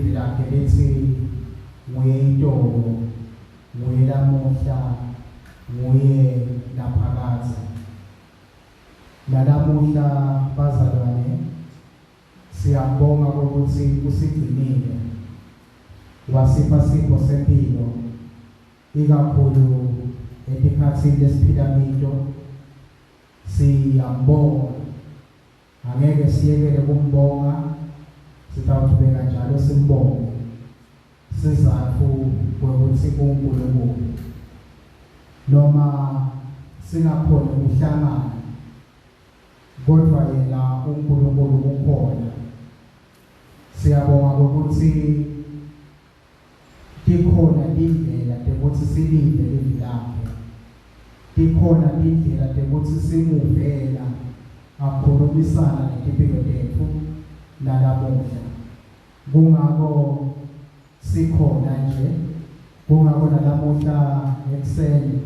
Livi lakhe lithi nguye itolo, nguye lamuhla, nguye naphakadze. Nalamuhla bazalwane siyambonga ukuthi usigcinile wasipha sipho sempilo ikakhulu etikhatsini lesiphila kito. Siyambonga, angeke siyekele kumbonga, sitawuchubeka njalo simbonge. Sizatfu kwekutsi uNkulunkulu noma singakhoni kuhlangana, kodvwa yena uNkulunkulu ukhona. Siyabonga ukuthi tikhona tindlela tekutsi silive livi lakhe, tikhona tindlela tekutsi simuvela akhulumisana netimpilo tetfu nalamuhla. Kungako sikhona nje, kungako nalamuhla ekuseni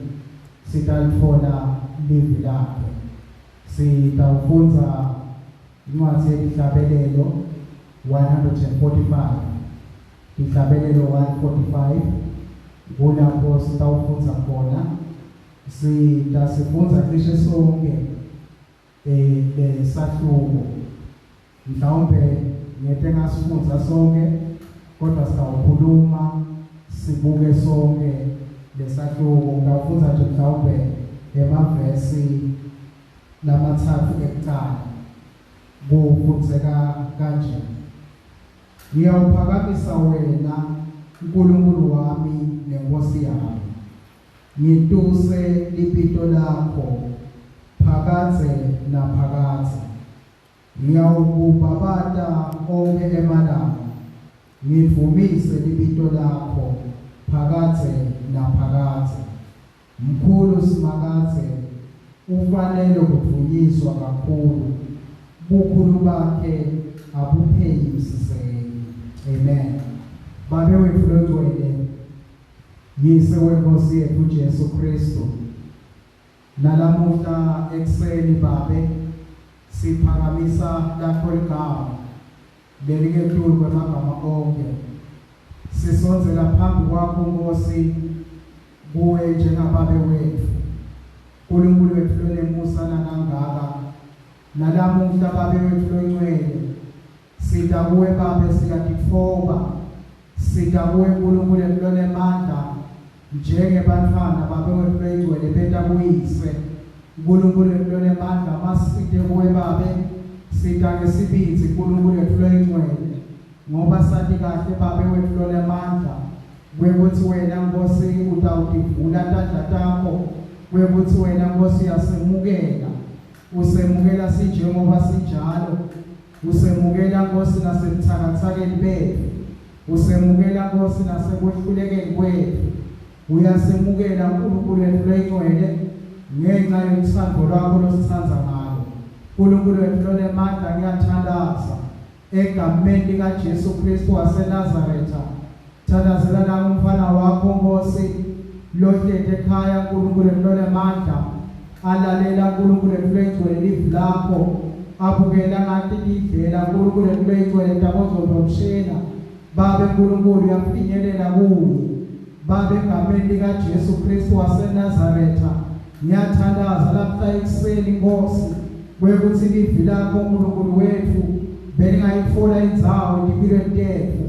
sitalitfola livi lakhe. Sitawufundza incwadzi yeTihlabelelo 145, Tihlabelelo 145, kulapho sitawufundza khona. Sitasifundza cishe sonke lesahluko, mhlawumbe ngete ngasifundza sonke, kodwa sitawukhuluma sibuke sonke lesahluko. Ngitawufundza nje mhlawumbe emavesi lamatsatfu ekucala. Kufundzeka kanje: Ngiyawuphakamisa wena, Nkulunkulu wami neNkosi yami, ngituse libito lakho phakadze naphakadze. Ngiyawukubabata onkhe emalanga, ngidvumise libito lakho phakadze naphakadze. Mkhulu Simakadze, ufanele kudvunyiswa kakhulu, bukhulu bakhe abuphenyisiseki. Amen. Babe wetfu longcwele, Yise weNkosi yetfu Jesu Kristu, nalamuhla ekuseni Babe siphakamisa lakho ligama lelingetulu kwemagama onkhe. Sisondzela phambi kwakho Nkosi, kuwe njengababe wetfu, Nkulunkulu wetfu lonemusa nakangaka. Nalamuhla Babe wetfu longcwele, sita kuwe Babe, siyatitfoba, sita kuwe Nkulunkulu lonemandla, njengebantfwana Babe wetfu longcwele beta kuyise. Nkulunkulu wetfu lonemandla, masite kuwe Babe, sita ngesibindzi Nkulunkulu wetfu longcwele, ngoba sati kahle Babe wetfu lonemandla kwekutsi wena Nkosi utawutivula tandla takho, kwekutsi wena Nkosi uyasemukela, usemukela sinjengoba sinjalo, usemukela Nkosi nasebutsakatsakeni betfu, usemukela Nkosi nasekwehlulekeni kwetfu, uyasemukela Nkulunkulu wetfu longcwele ngenxa yothando lwakho lositsandza ngalo. Nkulunkulu wetfu lonemandla, ngiyathandaza egameni likaJesu Kristu waseNazaretha, thandazela nami umfana wakho Nkosi lohleti ekhaya, Nkulunkulu wetfu lonemandla, alalela Nkulunkulu wetfu longcwele livi lakho, abukela ngathi indlela Nkulunkulu wetfu longcwele tabongcondvomshina. Babe Nkulunkulu uyafinyelela kuye. Babe, egameni likaJesu Kristu waseNazaretha, ngiyathandaza lapha ekuseni Nkosi kwekutsi livi lakho Nkulunkulu wetfu belingayitfola indzawo etimpilweni tetfu.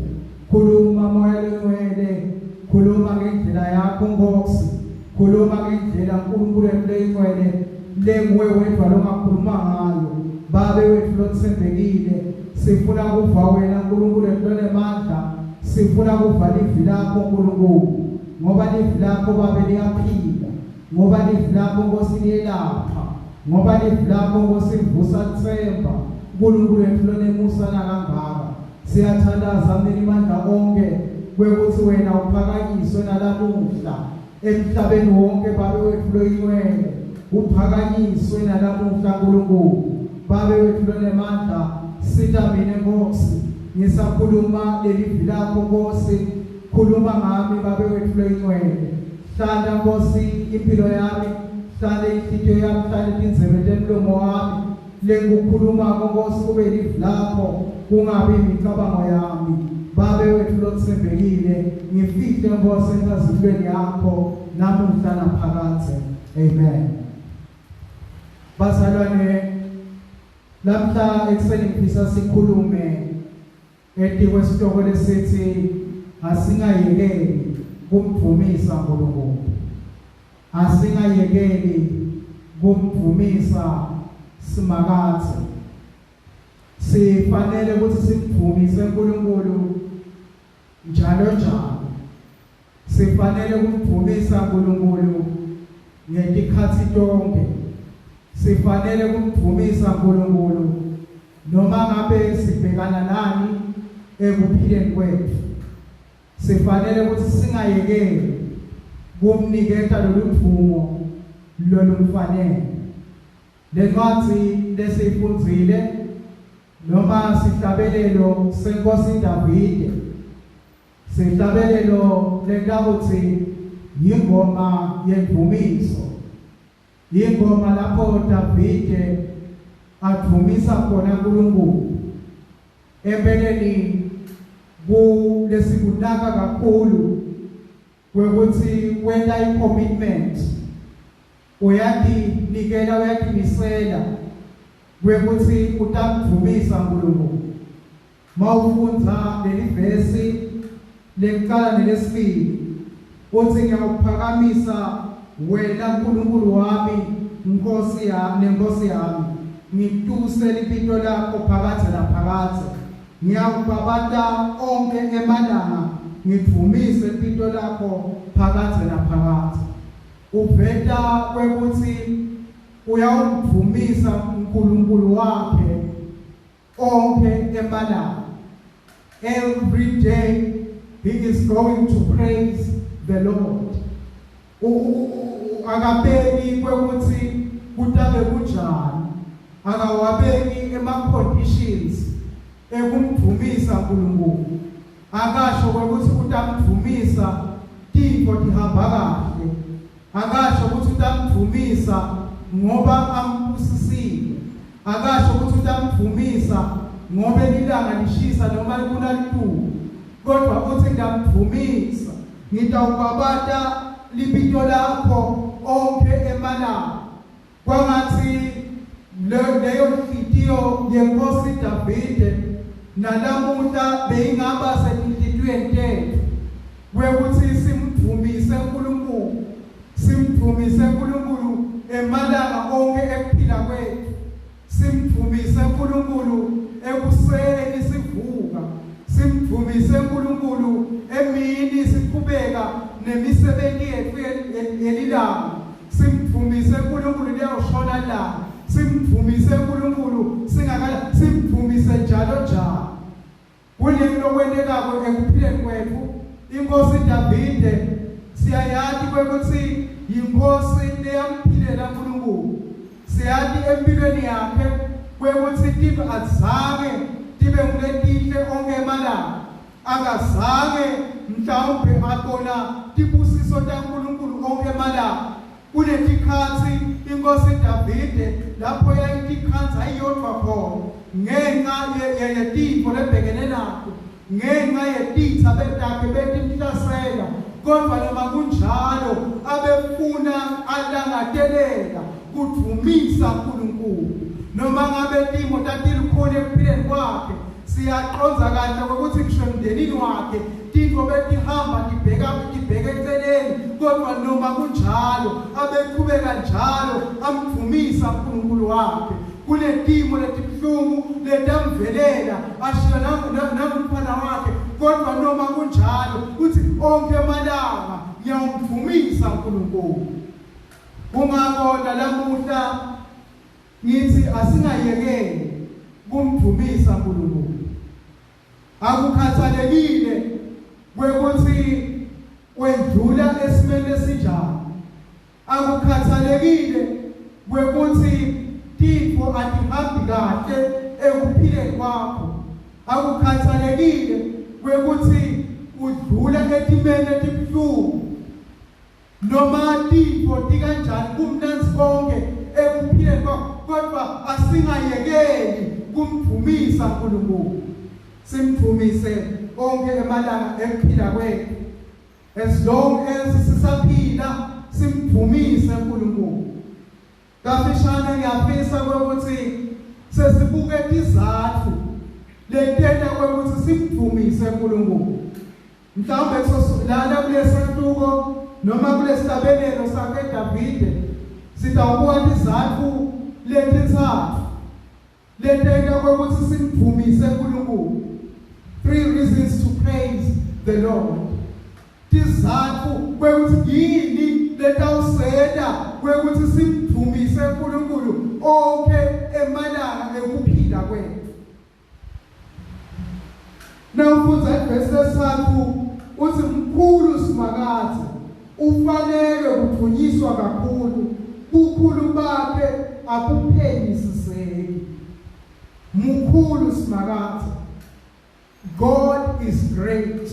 Khuluma Moya loNgcwele, khuluma ngendlela yakho Nkosi, khuluma ngendlela Nkulunkulu wetfu longcwele lenguwe wedvwa longakhuluma ngayo. Babe wetfu lotsembekile, sifuna kuva wena Nkulunkulu wetfu lonemandla, sifuna kuva livi lakho Nkulunkulu, ngoba livi lakho Babe liyaphila, ngoba livi lakho Nkosi liyelapha, ngoba livi lakho Nkosi livusa litsemba. Nkulunkulu wetfu lonemusa nakangaka, siyathandaza Mninimandla onke kwekutsi wena uphakanyiswe nalamuhla emhlabeni wonke. Babe wetfu loyingcwele, uphakanyiswe nalamuhla Nkulunkulu. Babe wetfu lonemandla, sita mine Nkosi ngisakhuluma lelivi lakho Nkosi, khuluma ngami Babe wetfu loyingcwele. Hlala Nkosi impilo yami, hlale inhlitiyo yami, hlale tindzebe temlomo wami, lengikukhulumako Nkosi kube livi lakho, kungabi imicabango yami. Babe wetfu. lotsembekile, ngifihle Nkosi enkazimulweni yakho namuhla naphakadze. Amen. Bazalwane, lamhla ekuseni ngifisa sikhulume etikwesihloko lesithi asingayekeli kumdvumisa uNkulunkulu. Asingayekeli kumdvumisa Simakadze. Sifanele ukuthi simdvumise uNkulunkulu njalo njalo. Sifanele kumdvumisa uNkulunkulu ngetikhatsi tonke. Sifanele kumdvumisa uNkulunkulu noma ngabe sibhekana nani ekuphileni kwetfu. Sifanele ukuthi singayekeli kumniketa loludvumo lolumfanele. Lencwadzi lesiyifundzile noma sihlabelelo senkosi Davide, sihlabelelo lentawutsi yingoma yendvumiso, yingoma lapho Davide advumisa khona uNkulunkulu. Empeleni kulesikunaka kakhulu kwekutsi wenta i-commitment, uyatinikela, uyatimisela kwekutsi utamdvumisa uNkulunkulu. Mawufundza leli vesi lekucala nelesibili utsi, ngiyawuphakamisa wena Nkulunkulu wami, Nkosi yami neNkosi yami, ngituse libito lakho phakadze naphakadze. Ngiyawubabata onkhe emalanga ngidvumise libito lakho phakadze naphakadze. Uveta kwekutsi uyawumdvumisa uNkulunkulu wakhe onkhe emalanga. Every day he is going to praise the Lord. Akabeki kwekutsi kutabe kunjani, akawabeki ema-conditions ekumdvumisa uNkulunkulu. Akasho kwekutsi utamdvumisa tintfo tihamba kahle. Akasho kutsi utamdvumisa ngoba ambusisile. Akasho kutsi utamdvumisa ngobe lilanga lishisa noma kuna litulu. Kodwa utsi ngiyamdvumisa, ngitawubabata libito lakho onkhe emalanga. Kwangatsi leyo nhlitiyo yenkosi Davide nalamuhla beyingaba setinhlitiyweni tetfu, kwekutsi simdvumise uNkulunkulu, simdvumise uNkulunkulu emalanga onkhe ekuphila kwetfu, simdvumise uNkulunkulu ekuseni sivuka, simdvumise uNkulunkulu emini siqhubeka nemisebenti yetfu yelilanga, simdvumise uNkulunkulu liyawushona ilanga, simdvumise uNkulunkulu singakala, simdvumise njalo njalo. Kunini lokwentekako ekuphileni kwetfu? Inkhosi Davide siyayati kwekutsi yinkhosi leyamphilela uNkulunkulu. Siyati empilweni yakhe kwekutsi tintfo azange tibe nguletinhle onkhe emalanga. Akazange mhlawumbe abona tibusiso taNkulunkulu onkhe emalanga. Kunetikhatsi iNkhosi Davide lapho yayitikhandza iyodvwa khona ngenca yetintfo lebhekene nato, ngenca yetitsa betakhe betimhlasela, kodvwa noma kunjalo abefuna alangatelela kudvumisa Nkulunkulu. Noma ngabe timo tatilukhuni ekuphileni kwakhe, Siyaqondza kahle kwekutsi ngisho emndenini wakhe tintfo betihamba tibheka tibheke eceleni, kodvwa noma kunjalo abechubeka njalo amdvumisa uNkulunkulu wakhe. Kunetimo letibuhlungu letamvelela ashiya nangumfana wakhe, kodvwa noma kunjalo utsi onkhe emalanga ngiyawumdvumisa uNkulunkulu. Kungako nalamuhla Ngithi asingayekeli kumdvumisa uNkulunkulu. Akukhathalekile kwekutsi wendlula esimeni lesinjani. Akukhathalekile kwekutsi tintfo atihambi kahle ekuphileni kwakho. Akukhathalekile kwekutsi udlula etimeni letibuhlungu. Noma tintfo tikanjani kumnandzi konkhe ekuphileni kwakho, kodvwa asingayekeli kumdvumisa Nkulunkulu. Simdvumise onkhe emalanga. emalanga ekuphila kwethu. As long as sisaphila, simdvumise uNkulunkulu. Kafishane, ngiyafisa ukuthi sesibuke tizatfu letenta kwekuthi simdvumise uNkulunkulu. Mhlawumbe lana kulesahluko noma kulesihlabelelo sakhe Davide, sitawubuka tizatfu letintsatfu letenta kwekuthi simdvumise uNkulunkulu. Three reasons to praise the Lord. Tizatfu kwekuthi yini letawusenta kwekuthi simdvumise uNkulunkulu onkhe emalanga ekuphila kwethu. Nawufundza ivesi lesithathu, uthi, "Mkhulu Simakadze, ufanele kudvunyiswa kakhulu, bukhulu bakhe abuphenyisiseki." Mkhulu Simakadze. God is great.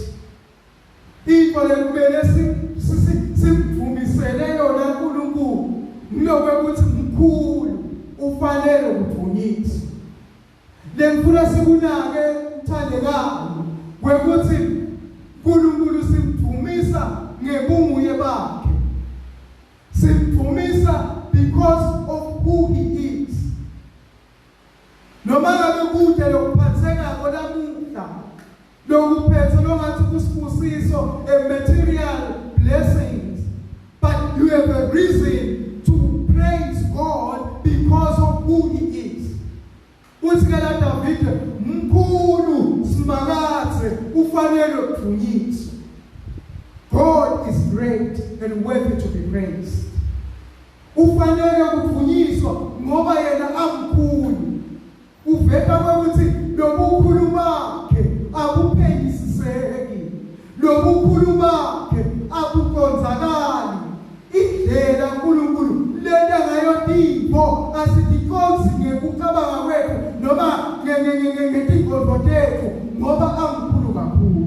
Into lekumele simdvumisele yona uNkulunkulu ngiloko ukuthi mkhulu, ufanele kudvunyiswa. Lengifuna sikunake, mthandekayo, kwekuthi uNkulunkulu simdvumisa ngebunguye bakhe. Simdvumisa because of who he is. Noma ngabe kude lokuphathekako lamuhla lokuphethe longathi kusibusiso, a material blessings, but you have a reason to praise God because of who he is. Uthi ke la Davide, "Mkhulu Simakadze, ufanele ukudvunyiswa." God is great and worthy to be praised. Ufanele ukudvunyiswa ngoba yena amkhulu. Uveta ukuthi lobukhulu bakhe abuphenyisiseki, lobukhulu bakhe abuqondzakali. Indlela uNkulunkulu lenta ngayo tintfo asiticonzi ngekucabanga kwetfu noma ngetingqondo tetfu, ngoba amkhulu kakhulu.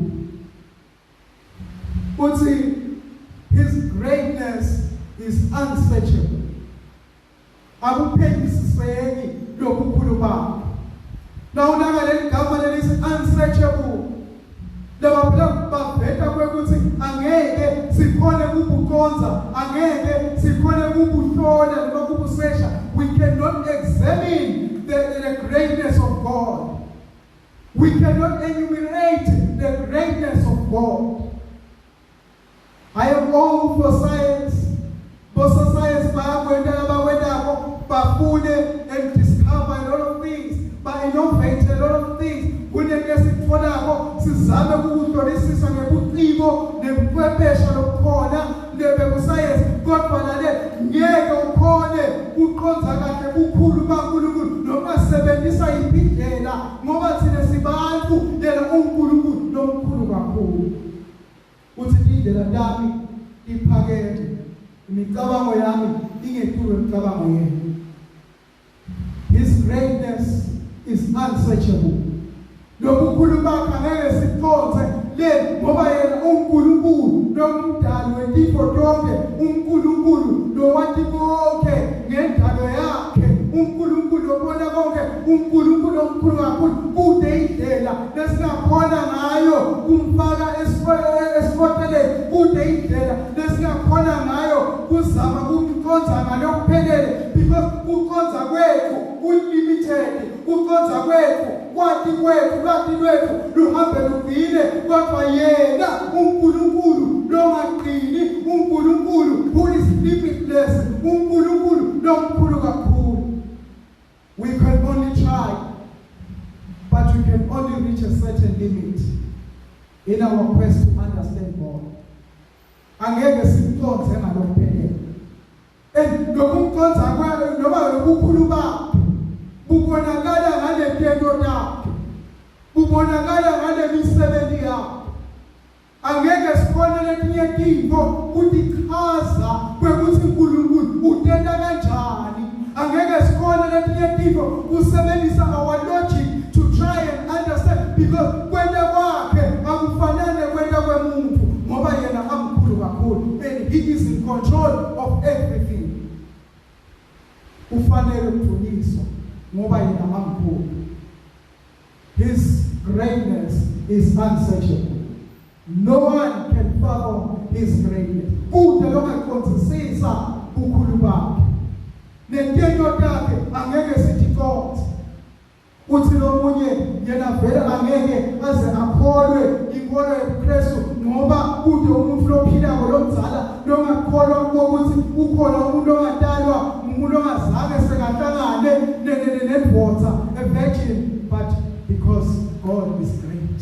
Uthi his greatness is unsearchable. Akuphenyisiseki lobukhulu bakhe. Nawunaka leli gama lelithi unsearchable, laba phela baveta kwekuthi angeke sikhone kubucondza, angeke sikhone kubuhlola noma kubusesha. We cannot examine the greatness of God. We cannot enumerate the greatness of God. I am all for science. Bososayensi bayakwenta labakwentako, bafune and discover a lot of things, ba-innovate a lot of things. Kunento esikutfolako, sizame ukuhlolisisa ngebuciko nebuchwepheshe lobukhona lebekusayensi, kodwa lale ngeke ukhone kuqondza kahle bukhulu baNkulunkulu noma sebenzisa yiphi indlela, ngoba thina sibantu, yena uNkulunkulu lomkhulu kakhulu. Uthi, "Indlela tami iphakeme, imicabango yami ingetulu imicabango yenu." His greatness is unsearchable. Lobukhulu bakhe angeke siqondze le, ngoba yena uNkulunkulu lomdali wetintfo tonke, uNkulunkulu lowati konke ngendalo yakhe, uNkulunkulu lobona konke, uNkulunkulu omkhulu kakhulu. Kude indlela lesingakhona ngayo kumfaka esikoteleni, kude indlela lesingakhona ngayo kuzama kumcondza ngalokuphelele, because kucondza kwethu ku-limited. Kucondza kwethu, kwati kwethu, lwati lwethu luhambe lugcine, kodwa yena uNkulunkulu longagcini, uNkulunkulu who is limitless, uNkulunkulu lomkhulu kakhulu. We can only try, but we can only reach a certain limit in our quest to understand God. Angeke simcondze ngalokuphelele, and lokumcondza kwayo noma lobukhulu bakhe bubonakala ngaletento takhe, bubonakala ngalemisebenzi yakhe. Angeke sikhone letinye tintfo kutichaza kwekuthi uNkulunkulu utenta kanjani. Angeke sikhone letinye tintfo kusebenzisa our logic to try and understand, because kwenta kwakhe akufanele kwenta kwemuntu, ngoba yena amkhulu kakhulu and he is in control of everything. Ufanele ukudvunyiswa ngoba yena amkhulu. His greatness is unsearchable. No one can fathom his greatness. Kude longacondzisisa bukhulu bakhe. Nentento takhe angeke siticondze. Uthi lomunye yena vele angeke aze akholwe inkolo yobuKristu ngoba kude umuntu lophilako lomdzala longakholwa ukuthi ukhona umuntu ongatalwa umuntu ongazange sekahlangane nendvodza, a virgin. But because God is great,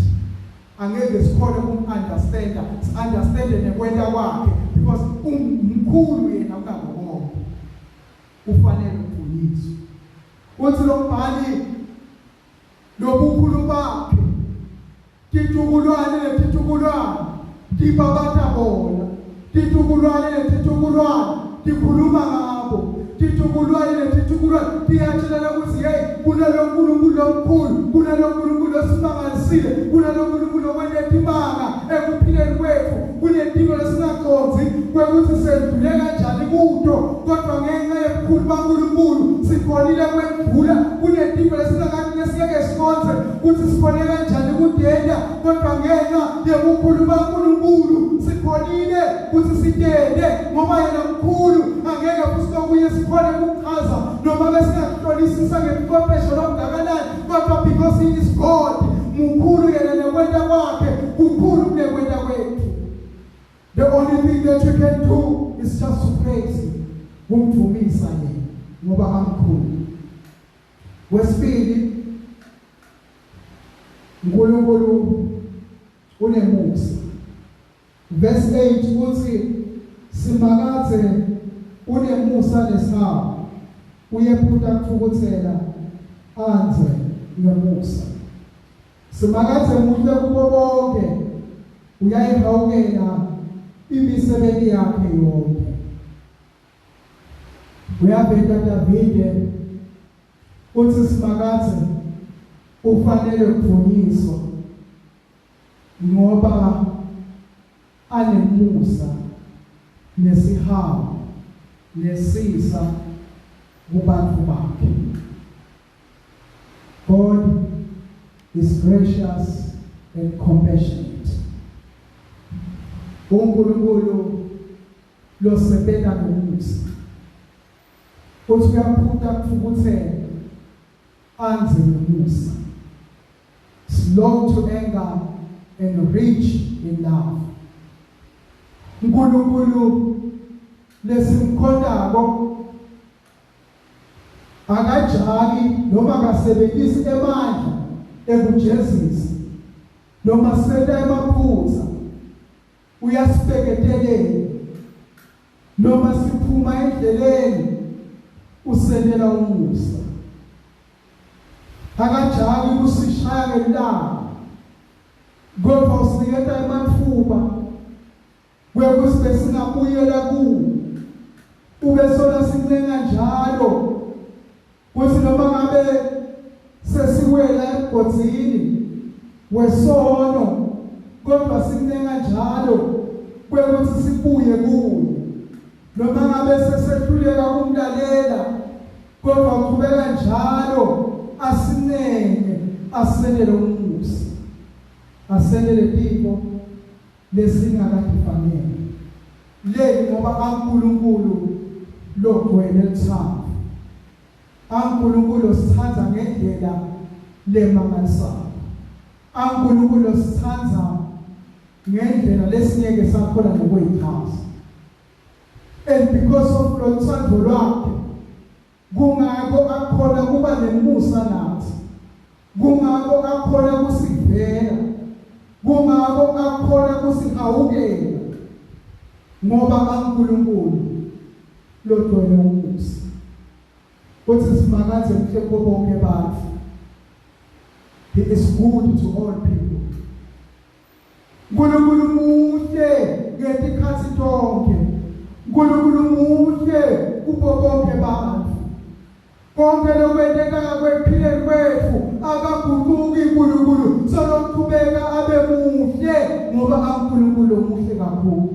angeke sikhone ukum-understanda, si-understande nekwenta kwakhe, because umkhulu yena kunako konke, ufanele ukudunyiswa. Uthi lo mbhali lobukhulu bakhe titukulwane netitukulwane tibabata bona, titukulwane netitukulwane tikhuluma ngabo, titukulwane netitukulwane tiyatshelana ukuthi hey, kunalo nkulunkulu lomkhulu, kunalo nkulunkulu losimangalisile, kunalo nkulunkulu okwenetimanga ekuphileni kwethu, kunetimo lesingacondzi kwekuthi sendlule kanjani kuto, kodwa ngenxa yobukhulu baNkulunkulu sikhonile kwendlula. Kunetimo lesingeke siconze ukuthi sikhone kanjani kudenda, kodwa ngenxa yobukhulu baNkulunkulu sikhonile ukuthi sitende, ngoba yena mkhulu, angeke futhi kokunye sikhone ukuchaza noma besingakuhlolisisa ngebuchwepheshe lobungakanani, kodwa because he is God, mkhulu yena, nekwenta kwakhe kukhulu kunekwenta kwethu. The only thing that you can do is just to praise him, kumdumisa yena ngoba amkhulu. Wesibili, uNkulunkulu unemusa. Verse 8 uthi Simakadze unemusa nesihawu, uyephuta kuthukuthela, andze ngemusa. Simakadze muhle kubo bonke, uyayihawukela imisebenzi yakhe yonke. Uyaveta Davide uthi Simakadze ufanele ukudunyiswa ngoba anemusa nesihawu nesisa kubantu bakhe. God is gracious and compassionate. uNkulunkulu losebenza ngomusa, uthi uyaphuta kuthukuthela, andze ngomusa, slow to anger and rich in love. uNkulunkulu lesimkhontako akajaki noma akasebenzisi emandla ekujezisa noma senta emaphutha, uyasibeketelela noma siphuma endleleni, usentela umusa. Akajaki kusishaya ngelanga, kodwa usiniketa ematfuba kwekuthi besingabuyela kuwo, ube sona sincenga njalo kuthi noma ngabe sesiwela emgodzini wesono, kodwa sincenga njalo kwekuthi sibuye kuye. Noma ngabe sesehluleka ukumlalela, kodwa uqhubeka njalo asinenge, asenele umusa, asenele timo lesingakatifanele leni, ngoba aNkulunkulu logcwele luthando, aNkulunkulu sithanda ngendlela lemangalisayo, aNkulunkulu sithanda ngendlela lesingeke sakhona nokuyichaza. And because of lothando lwakhe, kungako akhona kuba nemusa nathi, kungako akhona kusivela, kungako akhona kusihawukela, ngoba aNkulunkulu logcwele umusa. Uthi Simakadze muhle kubo bonke abantu. He is good to all people. uNkulunkulu muhle ngetikhathi tonke. uNkulunkulu muhle kubo bonke abantu. Konke lokwenteka kwekuphileni kwethu, akaguquki uNkulunkulu, solokuqhubeka abe muhle ngoba uNkulunkulu muhle kakhulu.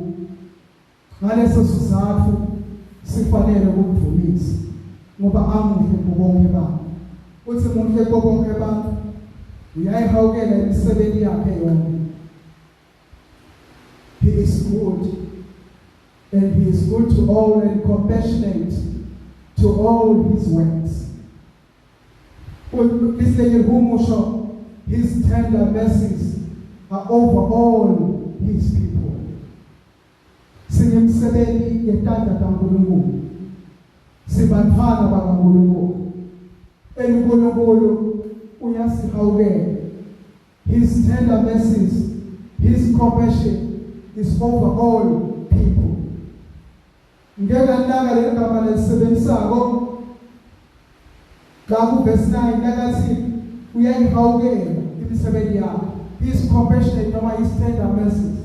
Ngaleso sizathu sifanele ukumdumisa ngoba amuhle kubo bonke abantu. Uthi muhle kubo bonke abantu, uyayihawukela imisebenzi yakhe yonke. He is good, and he is good to all and compassionate to all his works. Lisenye humusho, his tender mercies are over all his people. Sinemsebenzi yetandla kaNkulunkulu. Sibantfwana bakaNkulunkulu. ENkulunkulu uyasihawukela. His tender mercies, his compassion is over all people. Ngeke nganaka leli gama lelisebenzisako la ku verse 9 nakathi uyayihawukela imisebenzi yakhe. He is compassionate noma his tender mercies.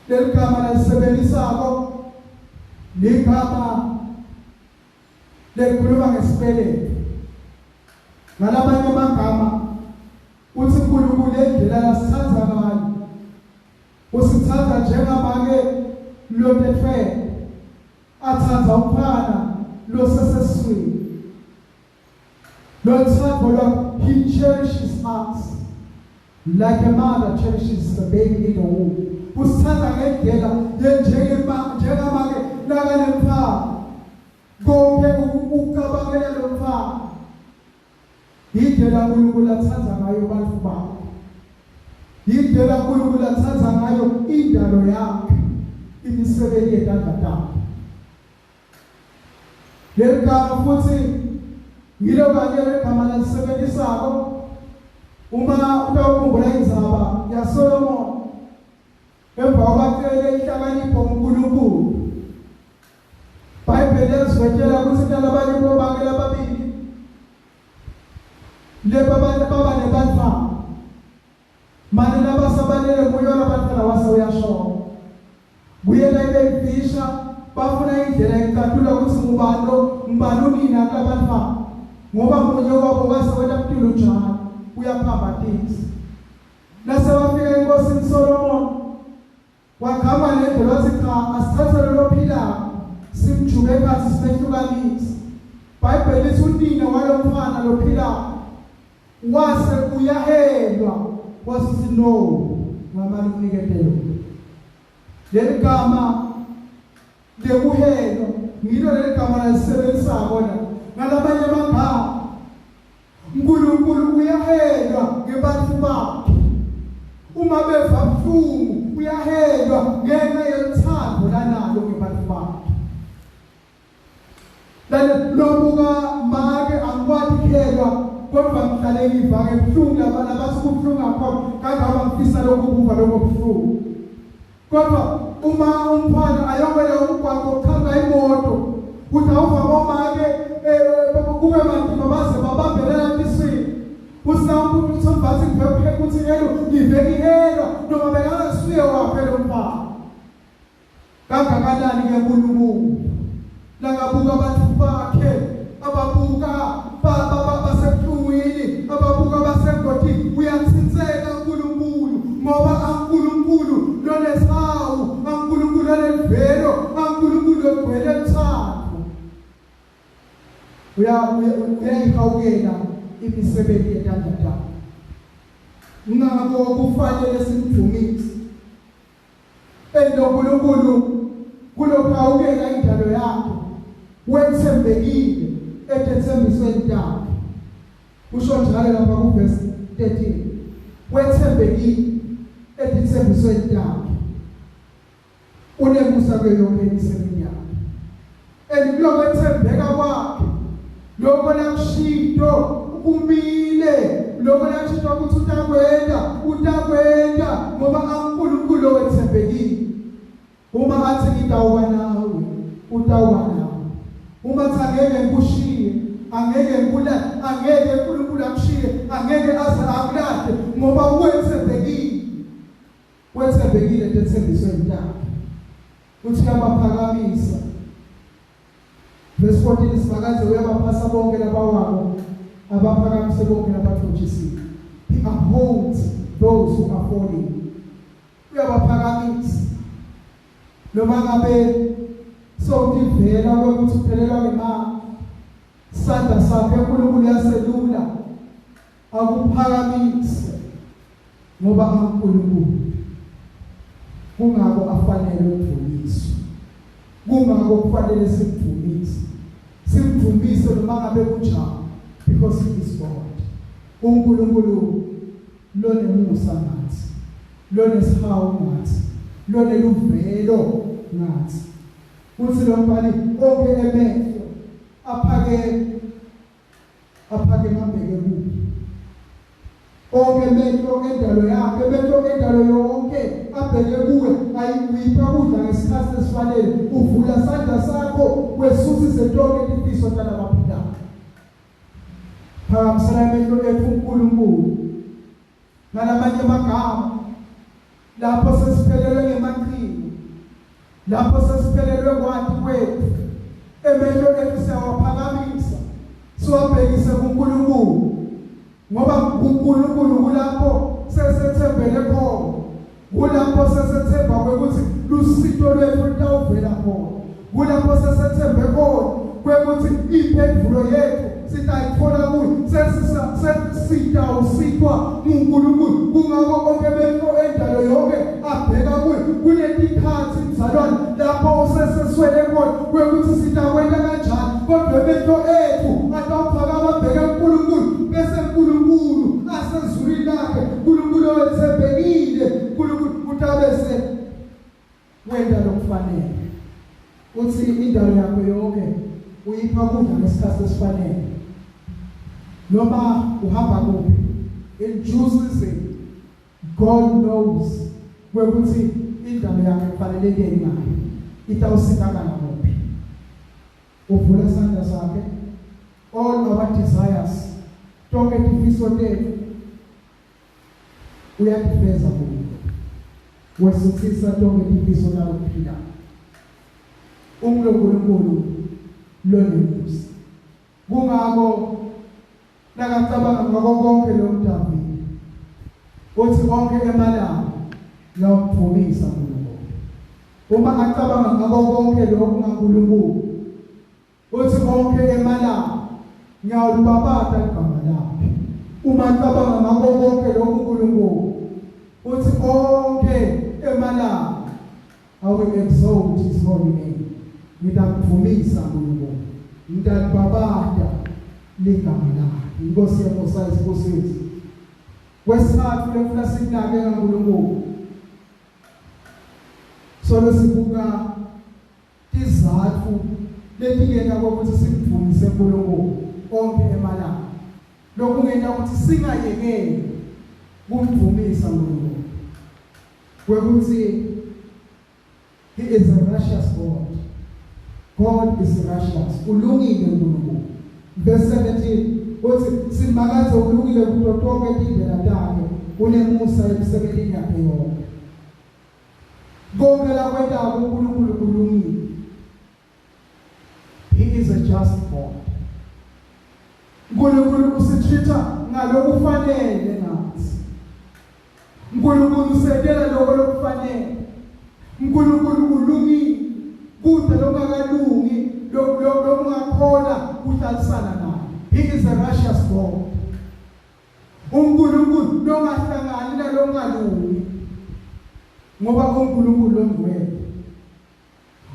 Leli gama lelisebenzisako ligama lelikhuluma ngesibeletho. Ngalabanye amagama uthi uNkulunkulu endlela lasithanda ngayo usithatha njengamake lotethwele athatha umfana loseseswini lothando lwakhe. He cherishes us like a mother cherishes the baby in the womb. Usithanda ngendlela yenjengema njengamake lakanemfana konke ukucabangela lo mfana. Indlela uNkulunkulu athanda ngayo abantu bakhe, indlela uNkulunkulu athanda ngayo indalo yakhe, imisebenzi yetandla takhe. Leli gama futhi ngilo kanye legama lalisebenzisako uma utawukhumbula indzaba yaSolomon emva kwabacele inhlakanipho uNkulunkulu. Bhayibheli liyasivetshela ukuthi kunalabanye bobake lababili leba baba nebantfwana mane labasabalele kuyo labantfwana wase uyashona kuyena ibe imfisha bafuna indlela yekucatula ukuthi ngubani lo ngubani unina kulabantfwana ngoba munye wabo wase wenta mntulu njalo uyaphambatisa. Nase wafika enkosini Solomon wagama lendlela wathi cha, asithathe lolo philako simjube ekhathi simehlukanise. Bhayibheli lithi unina walo mfana lophilako wase uyahelwa wasithi no ngamane kuniketelo. Leli gama lekuhelwa ngilo leli gama lalisebenzisako la. Ngalabanye amagama uNkulunkulu uyahelwa ngebantu bakhe. Uma beva buhlungu uyahelwa ngenxa yothando lanalo ngebantu bakhe. Lale lobuka make angikwati khelwa kodwa ngihlale ngiva ngebuhlungu laba labathi kubuhlungu ngakhona kangaba ngifisa lokhu kuva lokho buhlungu. Kodwa uma umfana ayowela umgwaqo kuqhamuka imoto uthi awuva bomake kube matima baze babambelela etiswini. Uthi bathi ngiveke ukuthi helo ngiveke ihelwa noma bekangasuye wakhe lo mfana. Kangakanani ke uNkulunkulu langabuka abantu bakhe ababuka basebuhlungwini ababuka basengodini uyathintseka uNkulunkulu ngoba uNkulunkulu lonesawu uNkulunkulu lonelivelo uNkulunkulu ogcwele uthando uyayihawukela imisebenzi yetandla takhe. Ngakho kufanele simdumise uNkulunkulu kulokuhawukela indalo yakhe wethembekile etethembisweni takhe. Usho njalo lapha kuverse 13, wethembekile etethembisweni takhe, unemusa kuyo yonke imisebenzi yakhe. And kulokwethembeka kwakhe lokho lakushito kumile, lokho lakushito ukuthi utakwenda utakwenda ngoba uNkulunkulu owethembekile. Uma athi ngitawuba nawe utawuba nawe, uma athi angeke ngikushiye angeke ngikulahle, angeke uNkulunkulu akushiye, angeke aze akulahle ngoba wethembekile. Wethembekile etethembisweni takhe. Uthi uyabaphakamisa. Verse 14, Simakadze uyabaphasa bonke labawako, abaphakamise bonke labathotshisiwe. He upholds those who are falling. Uyabaphakamisa. Noma ngabe sowutivela kwekuthi uphelelwa ngemali, sandla sakhe uNkulunkulu uyaselula akuphakamise ngoba uNkulunkulu. Kungako afanele ukudvunyiswa. Kungako kufanele simdvumise. Simdvumise noma ngabe kunjani because he is God. uNkulunkulu lonemusa ngathi, lonesihawu ngathi, loneluvelo ngathi. Uthi lo mbhali onke emehlo aphake aphake mabheke kuye. Onke emehlo endalo yakhe, emehlo endalo yonke abheke kuwe, ayikuyipha kudla ngesikhathi esifanele. Uvula sandla sakho wesuthise tonke tifiso talabaphilayo. Phakamisela emehlo ethu uNkulunkulu. Ngalamanye amagama, lapho sesiphelelwe ngemaqhinga, lapho sesiphelelwe kwati kwethu, emehlo ethu siyawaphakamisa siwabhekise kuNkulunkulu, ngoba kuNkulunkulu kulapho sesethembele khona, kulapho sesethemba ukuthi lusito lwethu lutawuvela khona, kulapho sesethembe khona kwekuthi impendulo yethu sitayithola kuye, sesitawusitwa nguNkulunkulu. Kungako onke emehlo endalo yonke abheka kuye. Kunetikhathi mzalwane lapho useseswele khona kwekuthi sitakwenta kanjani, kodwa emehlo ethu atawuphakama abheke kuNkulunkulu, bese uNkulunkulu asezulwini lakhe, uNkulunkulu owethembekile, uNkulunkulu utabese wenta lokufanele. Uthi indalo yakho yonke uyipha kudla ngesikhathi esifanele. Noma uhamba kuphi, in due season God knows kwekuthi indalo yakhe kufanele yeni ngayo, itawusitakala kuphi. Uvula isandla sakhe, all our desires, tonke tifiso tethu uyatifeza kuye. Wesuthisa tonke tifiso talokuphila. UNkulunkulu lonemusa. Kungako nakacabanga ngako konke lo Davide uthi onke emalanga ngiyawumdvumisa uNkulunkulu. Uma acabanga ngako konke lokhu ngaNkulunkulu uthi onke emalanga ngiyawulibabata igama lakhe. Uma acabanga ngako konke lokhu uNkulunkulu uthi onke emalanga I will exalt his holy name. Ngitamdvumisa uNkulunkulu. Ngitalibabata ligama lakhe. Inkosi yemusa isibusise. Kwesithathu lefuna sikunake ngaNkulunkulu. Solo sibuka tizatfu letingenta ukuthi simdvumise uNkulunkulu onke emalanga. Lokungenta ukuthi singayekeli kumdvumisa uNkulunkulu. Kwekuthi he is a righteous God. God is righteous. Ulungile uNkulunkulu. Verse 17 uthi Simakadze ulungile kuto tonke tindlela takhe, unemusa emisebentini yakhe yonke. Konke lakwentako uNkulunkulu kulungile. He is a just God. uNkulunkulu usitreat ngalokufanele ngathi. uNkulunkulu usentela lokho lokufanele. uNkulunkulu ulungile, kude lokungakalungi lokungakhona kuhlalisana naye. He is a righteous God. uNkulunkulu longahlangani nalongalungi, ngoba uNkulunkulu longcwele.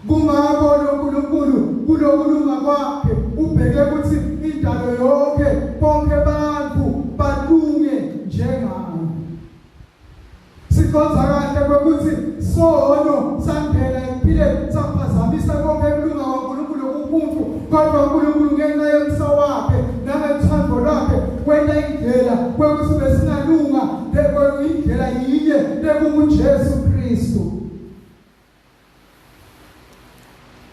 Kungako loNkulunkulu kulokulunga kwakhe ubheke ukuthi indalo yonke, bonke abantu balunge njengaye. Siconza kahle kwekuthi sono sangena ekuphileni saphazamisa konke ukulunga kwaNkulunkulu kubuntu, kodwa uNkulunkulu ngenxa yomsa wakhe nangethando lwakhe wenta indlela kwekuthi besingalunga, indlela yinye lekunguJesu Kristu.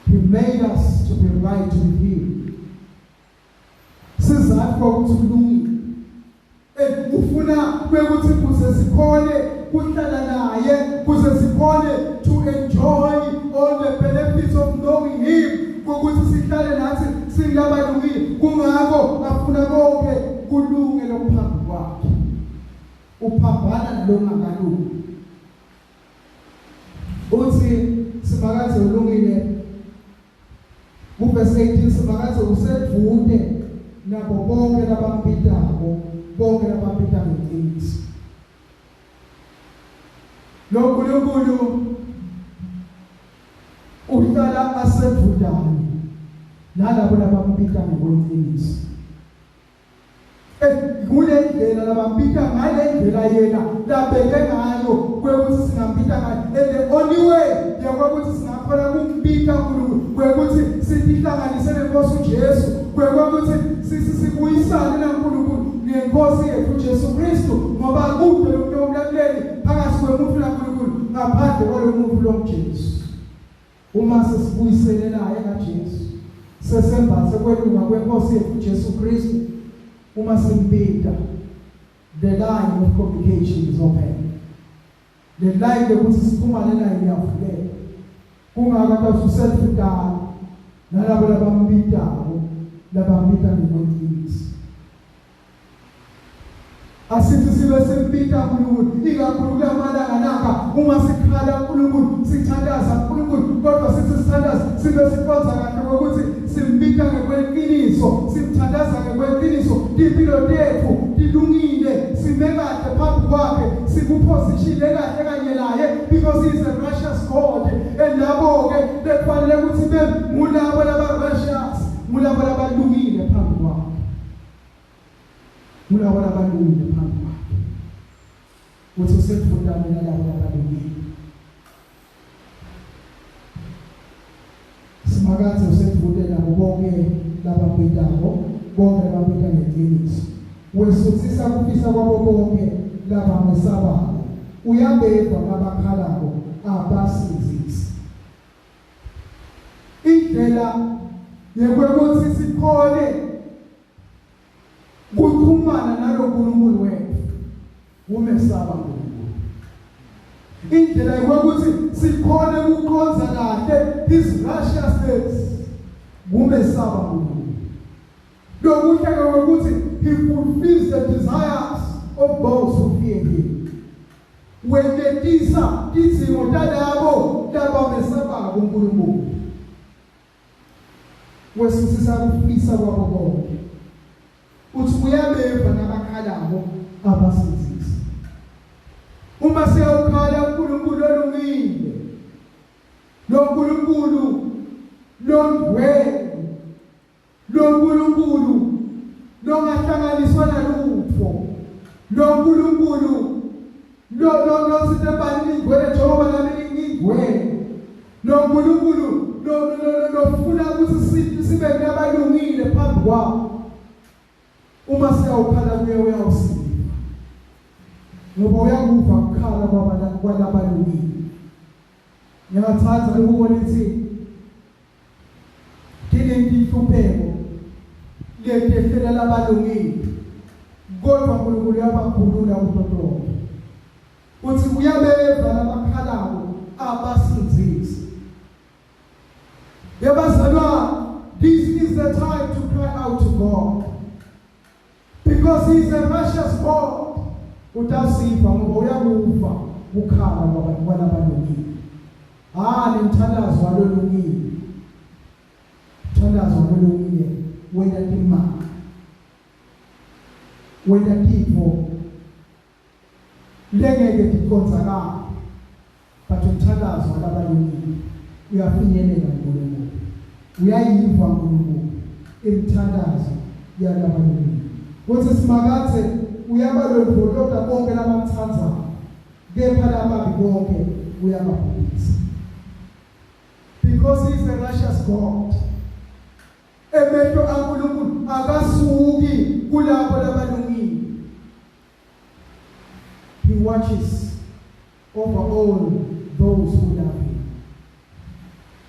He made us to be right with him. Sizathu ukuthi ulungile. Ufuna kwekuthi kuze sikhone kuhlala naye, kuze sikhone to enjoy all the benefits of knowing him, ukuthi sihlale nathi singabalungile. Kungako afuna konke kulunge lokuphambi kwakhe. Uphambana nalongakalungi. Uthi Simakadze ulungile. Kuverse 18 Simakadze usedvute nabo bonke labambitako, bonke labambita ngeqiniso. Lo Nkulunkulu uhlala asedvutane nalabo labambita ngekweqiniso. Kule ndlela labambita ngale ndlela yena labeke ngayo kwekuthi singambita ngayo and the only way yekwekuthi singakhona kumbita uNkulunkulu kwekuthi sitihlanganise nenkosi uJesu kwekuthi sibuyisane naNkulunkulu ngenkosi yethu uJesu Kristu ngoba kude lokunomlamuleli phakathi kwemuntu naNkulunkulu ngaphandle kwalo muntu loJesu. Uma sesibuyisene naye ngaJesu, sesembathe kwelunga kwenkosi yethu uJesu Kristu, uma simbita, the line of communication is open. The line yokuthi sixhumane naye iyavuleka. Kungaka kasuselfutana nalabo labambitako labambita ngekweqiniso. Asithi sibe simpita uNkulunkulu ikakhulu kulamalanga nanka uma sikhala uNkulunkulu sithandaza uNkulunkulu kodwa sithi sithandaza sibe sikhonza kahle ngokuthi simpita ngekweqiniso simthandaza ngekweqiniso impilo tethu tilungile sime kahle phambi kwakhe sikuposition kahle kanye naye because he is a righteous God and labo ke bekufanele ukuthi be ngulabo laba righteous ngulabo labalungile phambi kwakhe. Kulabo labalungile phambi kwakhe. Uthi usedvutane nalabo labalungile. Simakadze usedvute nabo bonke labambitako, bonke labambita ngeqiniso. Wesuthisa kufisa kwabo bonke labamesabako. Uyabeva nabakhalako abasindzise. Indlela yekwekuthi sikhone kuxhumana nalo nkulunkulu wethu kumesaba uNkulunkulu. Indlela yokuthi sikhone ukuqonda kahle his righteousness kumesaba uNkulunkulu. Lokuhle ukuthi he fulfills the desires of those who fear him. Wenetisa tidzingo talabo labamesabako uNkulunkulu. Wesusisa kufisa kwabo bonke. Uthi uyabeva nabakhalako abasindzise. Uma siyawukhala uNkulunkulu olungile, lo Nkulunkulu longcwele, lo Nkulunkulu longahlanganiswa nalutho, lo Nkulunkulu lo lo lo sitebani ngingcwele njengoba nami ngingcwele, lo Nkulunkulu lo lo lofuna ukuthi sibe nabalungile phambi kwakhe. Uma siyawukhala kuye uyawusiva, ngoba uyakuva ukukhala kwalabalungile. Ngiyathanda ukubona ithi tiningi inhlupheko letehlela labalungile, kodwa uNkulunkulu uyabakhulula kuto tonke. Uthi uyabeva labakhalako abasindzise. Yebazalwane, this is the time to cry out to God. Because he is a righteous God. Utasifa ngoba uyakufa kukhala kwalabalungile. Ah, nemthandazo walolungile. Mthandazo walolungile wena timanga. Wena tintfo lengeke ticondzakale. But umthandazo walabalungile uyafinyelela kuNkulunkulu. Uyayiva uNkulunkulu imithandazo yalabalungile. Kuthi Simakadze uyabalondvolota bonke labamthandzako, kepha lababi bonke uyababhubhisa. Because he is a righteous God. Emehlo aNkulunkulu akasuki kulabo labalungile. He watches over all those who love him.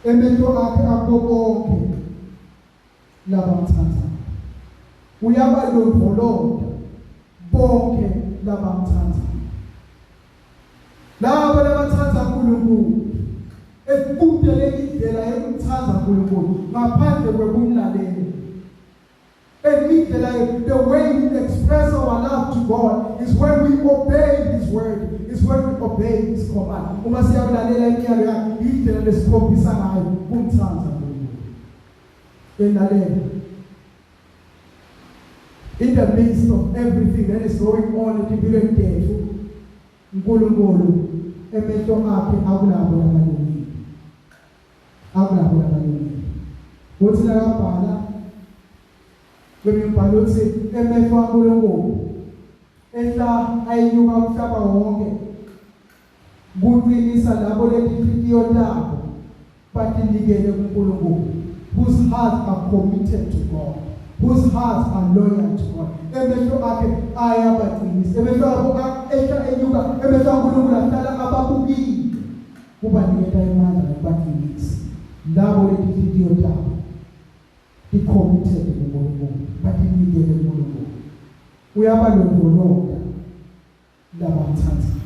Emehlo akhe akubo bonke labamthandayo. Uyabalondvolota bonke labamthandayo. Labo labathanda uNkulunkulu ekude indlela yokumthanda uNkulunkulu ngaphandle kwekumlalela. And the way we express our love to God is when we obey His word, is when we obey His command. Uma siyakulalela imiyalo yakhe, indlela lesikhombisa ngayo kumthanda uNkulunkulu. Elalela. In the midst of everything that is going on empilweni yethu, uNkulunkulu Emehlo akhe akulabo labalungile, akulabo labalungile. Uthi lakabhala kwemibhalo uthi emehlo aNkulunkulu ehla ayinyuka umhlaba wonke kuqinisa labo letinhliziyo tabo batinikele kuNkulunkulu, whose hearts are committed to God, whose hearts are loyal to God. Emehlo akhe ayabaqinisa, emehlo abo ehla enyuka, emehlo aNkulunkulu ahlala ababukile kubaniketa emandla nokubaqinisa labo letinhliziyo tabo ti-committed kuNkulunkulu, batinikele kuNkulunkulu. Uyabalondvolota labamtsandzako,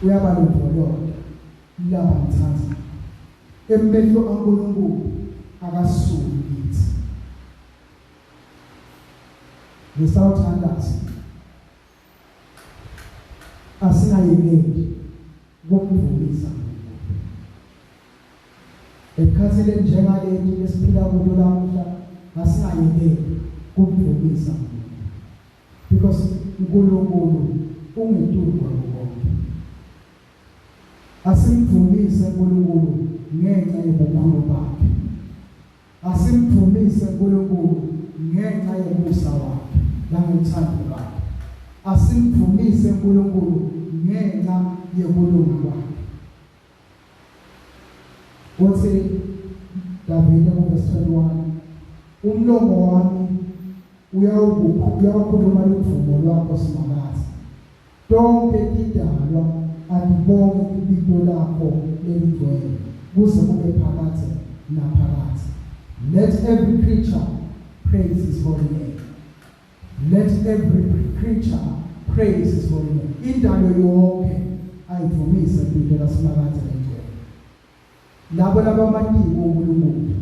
uyabalondvolota labamtsandzako. Emehlo aNkulunkulu akasuki kithi. Ngisawuthandaza, asingayekeli kumdvumisa uNkulunkulu ekhathini njengaleti esiphila kulo lamuhla. Asingayekeli kumdvumisa uNkulunkulu because uNkulunkulu ungetulu kwako konke. Asimdvumise uNkulunkulu ngenxa yobukhulu bakhe, asimdvumise uNkulunkulu ngenxa yomusa wakhe nangothando lwakhe, asimdvumise uNkulunkulu ngenxa yokulunga kwakhe. Uthi Davide ku-verse 21, "Umlomo wami uyawukhuluma ludvumo lwakho, Simakadze. Tonke tidalwa atibonge ibito lakho lelingcwele kuze kube phakadze naphakadze." Let every creature praise his holy name. Let every creature praise his holy name. Indalo yonke ayidvumise ibito laSimakadze lelingcwele. Labo labamatiko uNkulunkulu,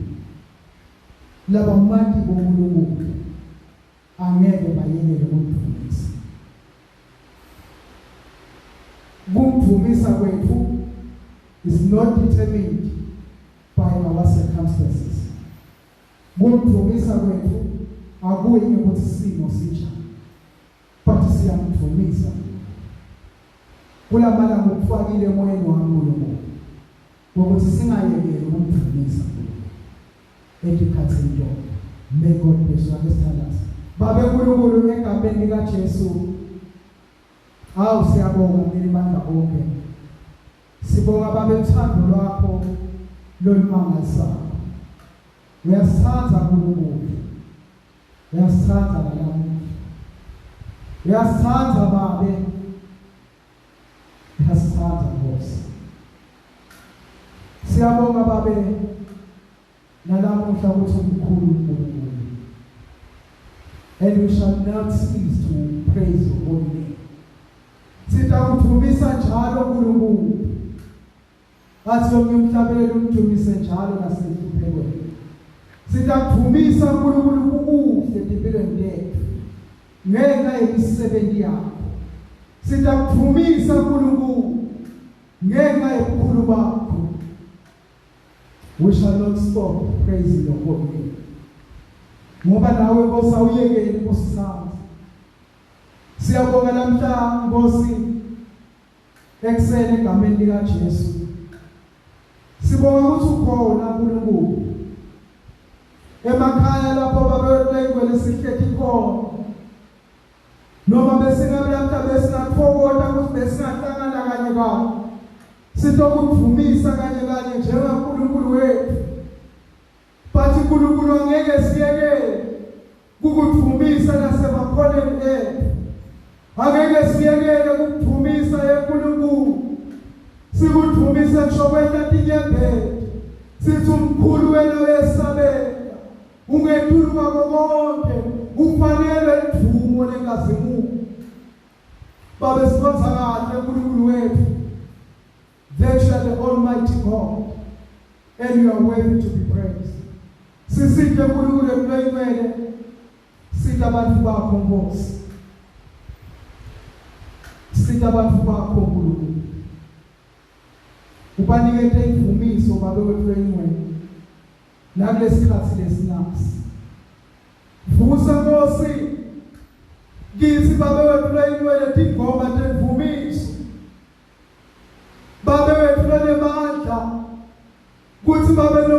labamatiko uNkulunkulu angeke bayekele kumdvumisa. Kumdvumisa kwetfu is not determined by our circumstances. Kumdvumisa kwetfu akuyi ngekuthi simo sinjani, but siyamdvumisa. Kulamalanga ukufakile emoyeni wami uNkulunkulu ukuthi singayekeli ukumdvumisa uNkulunkulu etikhathini tonke. May God bless you. Ake sithandaze. Babe uNkulunkulu, egameni lika Jesu, awu, siyabonga Mninimandla onke. Sibonga, Babe, uthando lwakho lolumangalisayo. Uyasithanda uNkulunkulu, uyasithanda nalamuhla, uyasithanda Babe, uyasithanda Nkosi. Siyabonga, Babe, nalamuhla ukuthi umkhulu uNkulunkulu, and we shall not cease to praise your holy name. Sitakudvumisa njalo uNkulunkulu. Bathi omunye umhlabeleli, umdumise njalo nasenhluphekweni. Sitakudvumisa uNkulunkulu kukuhle empilweni yethu ngenxa yemisebenzi yakho. Sitakudvumisa uNkulunkulu ngenxa yobukhulu bakho. We shall not stop praising your holy name ngoba nawe Nkosi awuyekeli kusithanda. Siyabonga namhla Nkosi ekuseni egameni lika Jesu. Sibonga ukuthi ukhona uNkulunkulu emakhaya lapho babelengwele sihleti khona, noma besingabe lapha besingathokota ukuthi besingahlangana kanye kanye sitokudvumisa kanye kanye njengaNkulunkulu wethu, but uNkulunkulu angeke siyekele kukudvumisa nasemakhoneni ethu, angeke siyekele kukudvumisa eNkulunkulu. Sikudvumise ngisho kwehla tinyembeti, sithi umkhulu wena, uyesabeka, ungetulu kwako konke, ufanele idvumo lenkazimulo. Babe, sikhonza kahle uNkulunkulu wethu that you are the almighty God and you are worthy to be praised. Sisite uNkulunkulu ekuloyingcwele, sita abantu bakho Nkosi, sita abantu bakho uNkulunkulu, ubanikete imvumiso, Babe wethu loyingcwele, nakulesikhathi lesinasi. Vusa Nkosi kithi, Babe wethu loyingcwele, tingoma temvumiso.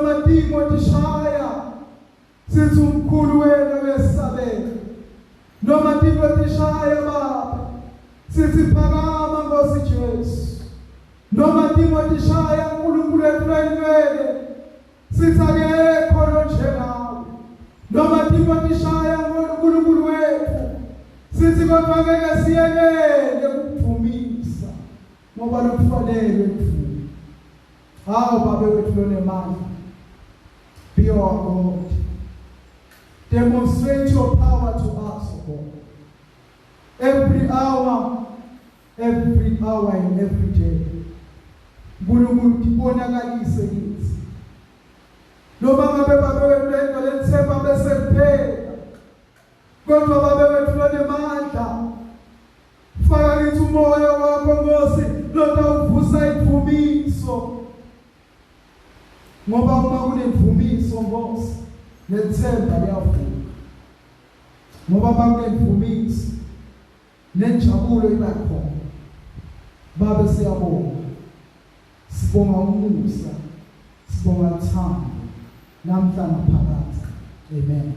Noma timo tishaya, sithi umkhulu wena uyesabeka. Noma timo tishaya Baba, sithi phakama Nkosi Jesu. Noma timo tishaya uNkulunkulu wethu loyingcwele, sithi akekho lonjengawe. Noma timo tishaya uNkulunkulu wethu, sithi kodwa ngeke siyekele ukudumisa ngoba lokufanele ukuvuma. Hawu Babe wethu lonemandla, be our God. Demonstrate your power to us, O God. Every hour, every hour and every day. uNkulunkulu tibonakalise kithi. Noma ngabe Babe wethu lento lethemba bese kuphela. Kodwa Babe wethu lonemandla, faka kithi umoya wakho Nkosi lotawuvusa imvumiso. Ngoba uma kunemvumiso Nkosi, nethemba liyavuka. Ngoba uma kunemvumiso, nenjabulo iba khona. Babe siyabonga. Sibonga umusa, sibonga uthando namhla naphakade. Amen.